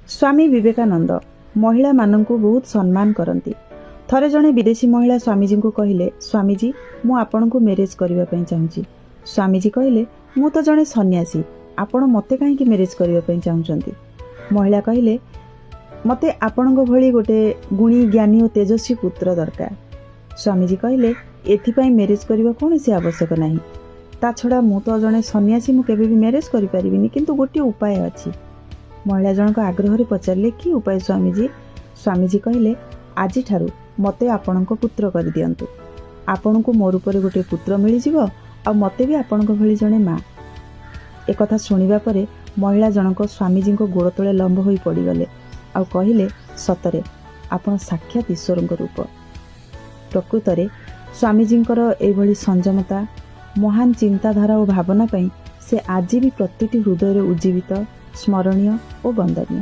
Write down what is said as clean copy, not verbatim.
ସ୍ୱାମୀ ବିବେକାନନ୍ଦ ମହିଳାମାନଙ୍କୁ ବହୁତ ସମ୍ମାନ କରନ୍ତି। ଥରେ ଜଣେ ବିଦେଶୀ ମହିଳା ସ୍ୱାମୀଜୀଙ୍କୁ କହିଲେ, "ସ୍ୱାମୀଜୀ, ମୁଁ ଆପଣଙ୍କୁ ମ୍ୟାରେଜ୍ କରିବା ପାଇଁ ଚାହୁଁଛି।" ସ୍ୱାମୀଜୀ କହିଲେ, "ମୁଁ ତ ଜଣେ ସନ୍ନ୍ୟାସୀ, ଆପଣ ମୋତେ କାହିଁକି ମ୍ୟାରେଜ୍ କରିବା ପାଇଁ ଚାହୁଁଛନ୍ତି?" ମହିଳା କହିଲେ, "ମୋତେ ଆପଣଙ୍କ ଭଳି ଗୋଟେ ଗୁଣୀ, ଜ୍ଞାନୀ ଓ ତେଜସ୍ୱୀ ପୁତ୍ର ଦରକାର।" ସ୍ୱାମୀଜୀ କହିଲେ, "ଏଥିପାଇଁ ମ୍ୟାରେଜ୍ କରିବା କୌଣସି ଆବଶ୍ୟକ ନାହିଁ। ତା ଛଡ଼ା ମୁଁ ତ ଜଣେ ସନ୍ନ୍ୟାସୀ, ମୁଁ କେବେ ବି ମ୍ୟାରେଜ୍ କରିପାରିବିନି। କିନ୍ତୁ ଗୋଟିଏ ଉପାୟ ଅଛି।" ମହିଳା ଜଣକ ଆଗ୍ରହରେ ପଚାରିଲେ, "କି ଉପାୟ, ସ୍ୱାମୀଜୀ?" ସ୍ୱାମୀଜୀ କହିଲେ, "ଆଜିଠାରୁ ମୋତେ ଆପଣଙ୍କ ପୁତ୍ର କରିଦିଅନ୍ତୁ। ଆପଣଙ୍କୁ ମୋ ରୂପରେ ଗୋଟିଏ ପୁତ୍ର ମିଳିଯିବ ଆଉ ମୋତେ ବି ଆପଣଙ୍କ ଭଳି ଜଣେ ମା।" ଏକଥା ଶୁଣିବା ପରେ ମହିଳା ଜଣକ ସ୍ୱାମୀଜୀଙ୍କ ଗୋଡ଼ ତଳେ ଲମ୍ବ ହୋଇ ପଡ଼ିଗଲେ ଆଉ କହିଲେ, "ସତରେ ଆପଣ ସାକ୍ଷାତ ଈଶ୍ୱରଙ୍କ ରୂପ।" ପ୍ରକୃତରେ ସ୍ୱାମୀଜୀଙ୍କର ଏଇଭଳି ସଂଯମତା, ମହାନ ଚିନ୍ତାଧାରା ଓ ଭାବନା ପାଇଁ ସେ ଆଜି ବି ପ୍ରତିଟି ହୃଦୟରେ ଉଜ୍ଜୀବିତ, ସ୍ମରଣୀୟ ଓ ବନ୍ଦନୀୟ।